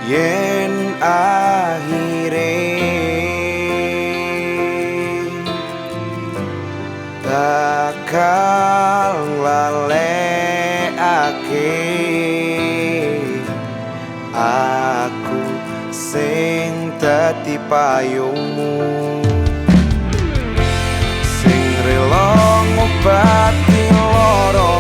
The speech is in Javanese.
Yen akhire bakal nglalekake aku sing dadi payungmu, sing rela ngobati lara.